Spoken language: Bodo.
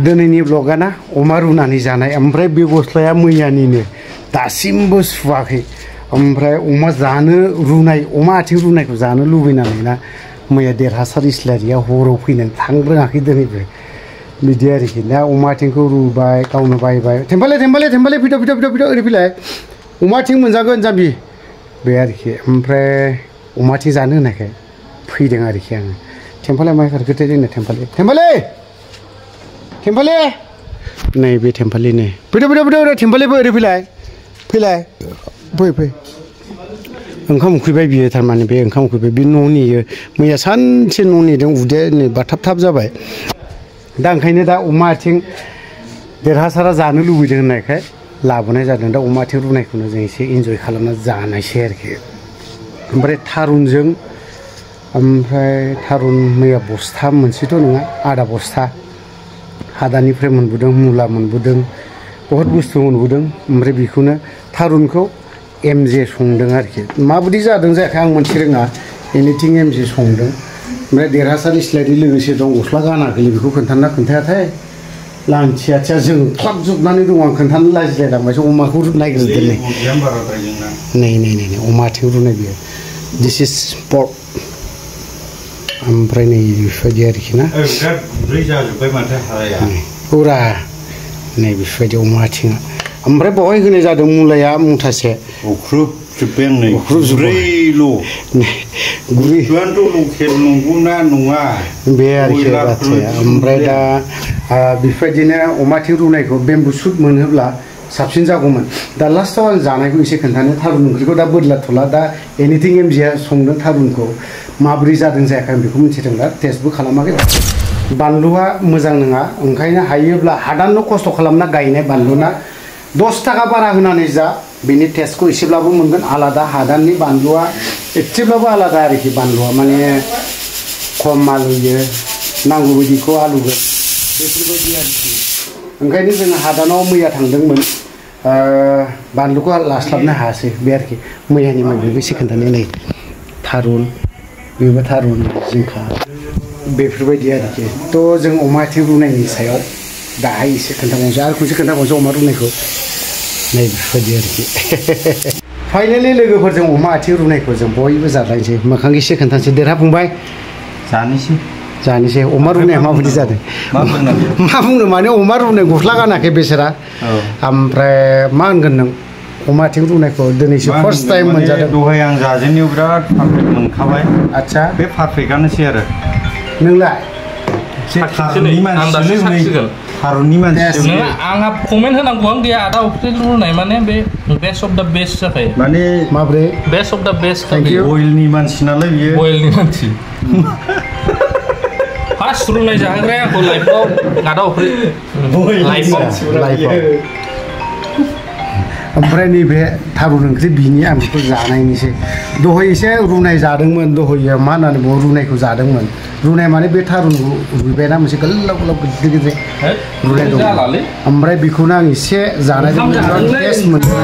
दिनैनि ब्लगा ना अमा रुनानै जानाय ओमफ्राय बे गस्लाया मैयानिनो दासिमबो सुवाखै ओमफ्राय अमा जानो रुनाय अमा आथिं रुनायखौ जानो लुबैनानै ना मैया देरहासार इस्लारिया हराव फैनानै थांरोङाखै दिनैबो बिदि आरोखि दा अमा आथिंखौ रुबाय गावनो बायबाय थेम्फाले फैद' ओरै फैलाय अमा आथिं मोनजागोन जाम्बि बे आरोखि ओमफ्राय अमा आथिं जानो होनायखाय फैदों आरोखि आङो थेम्फाले माइ खारखोथाय जोंना थेम्फाले नै बे थेम्फाले नै फैद' थेम्फालेबो ओरै फै ओंखाम उखैबाय बियो थारमाने बे ओंखाम उखैबाय बे न' नेयो मैया सानसे न' नेदों उदैया नै बाथाब जाबाय दा ओंखायनो दा अमा आथिं देरहासारा जानो लुबैदों होननायखाय लाबोनाय जादों दा अमा आथिं रुनायखौनो जों एसे इन्जय खालामना जानायसै आरोखि ओमफ्राय थारुन मैया बस्था मोनसेथ' नङा आधा बस्था हादानिफ्राय मोनबोदों मुला मोनबोदों बहुत बुस्थु मोनबोदों ओमफ्राय बेखौनो थारुनखौ एमजे संदों आरोखि माबायदि जादों जायाखै आं मोनथि रोङा एनिथिं एमजे संदों ओमफ्राय देरहासार इस्लारि लोगोसे दं गस्ला गानाखैलै बेखौ खोन्थायाथाय लांथियाथिया जोंख्लाबजोबनानै दं आं खोन्थानो लाजिलायलांबायसो अमाखौ नायग्रोदो नै अमा आथिं रुनाय बियो दिस इज पर्क ओमफ्राय नै बेफोरबायदि आरोखि ना फुरा नै बेफोरबायदि अमा आथिङा ओमफ्राय बावहाय होनाय जादों मुलाया मुथासे बे आरोखि बाथ्राया ओमफ्राय दा बेफोरबायदिनो अमा आथिं रुनायखौ बेम्बु सुट मोनोब्ला साबसिन जागौमोन दा लास्टआव आं जानायखौ एसे खोन्थानो थारुन ओंख्रिखौ दा बोदलाथ'ला दा एनिथिं एमजिया संदों थारुनखौ माबोरै जादों जायाखै आं बेखौ मिथिदोंला टेस्टबो खालामाखै बानलुआ मोजां नङा ओंखायनो हायोब्ला हादानल' खस्थ' खालामना गायनाय बानलुना 10 थाखा बारा होनानै जा बेनि टेस्टखौ एसेब्लाबो मोनगोन आलादा हादाननि बानलुआ एसेब्लाबो आलादा आरोखि बानलुआ माने खम आलु होयो नांगौ बायदिखौ आलुगोन बेफोरबायदि आरोखि ओंखायनो जोङो हादानाव मैया थांदोंमोन बानलुखौ लास्लाबनो हायासै बे आरोखि मैयानि बेबो एसे खोन्थानो नै थारुन बेबो थारुन जिंखा बेफोरबायदि आरोखि थ' जों अमा आथिं रुनायनि सायाव दाहाय एसे खोन्थाबावनोसै आरो खनसे खोन्थाबावनोसै अमा रुनायखौ नै बेफोरबायदि आरोखि फाइनालि लोगोफोरजों अमा आथिं रुनायखौ जों बयबो जालायनोसै मोखां एसे खोन्थानोसै देरहाफुंबाय जानोसै अमा रुनाया माबायदि जादों मा बुंनो माने अमा रुनाय गस्ला गानाखै बेसेरा ओमफ्राय मा होनगोन नों अमा आथिं रुनायखौ दिनैसो फार्स्ट टाइम मोनजादों दहाय आं जाजेननायाव बिराद पारफेक्ट मोनखाबाय आच्छा बे पारफेक्टआनोसै आरो नोंलाय थारुननि मानसि आंहा कमेन्ट होनांगौ आं गैया आदा अफ्रि रुनाय माने बे बेस्ट अफ द बेस्ट जाखायो माने माब्रै बेस्ट अफ द बेस्ट बयलनि मानसि नालाय बियो बयलनि मानसि फार्स्ट रुनाय जाहोग्राया आंखौ लाइफआव आदा अफ्रि लाइफआव ओमफ्राय नैबे थारुन ओंख्रि बिनि आं बेखौ जानायनिसै दहाय एसे रुनाय जादोंमोन दहाय मा होननानै बुङो रुनायखौ जादोंमोन रुनाय माने बे थारुनखौ रुबायना मोनसे गोलाव गिदिर रुनाय दं ओमफ्राय बेखौनो आं एसे जानायजों टेस्ट मोनदों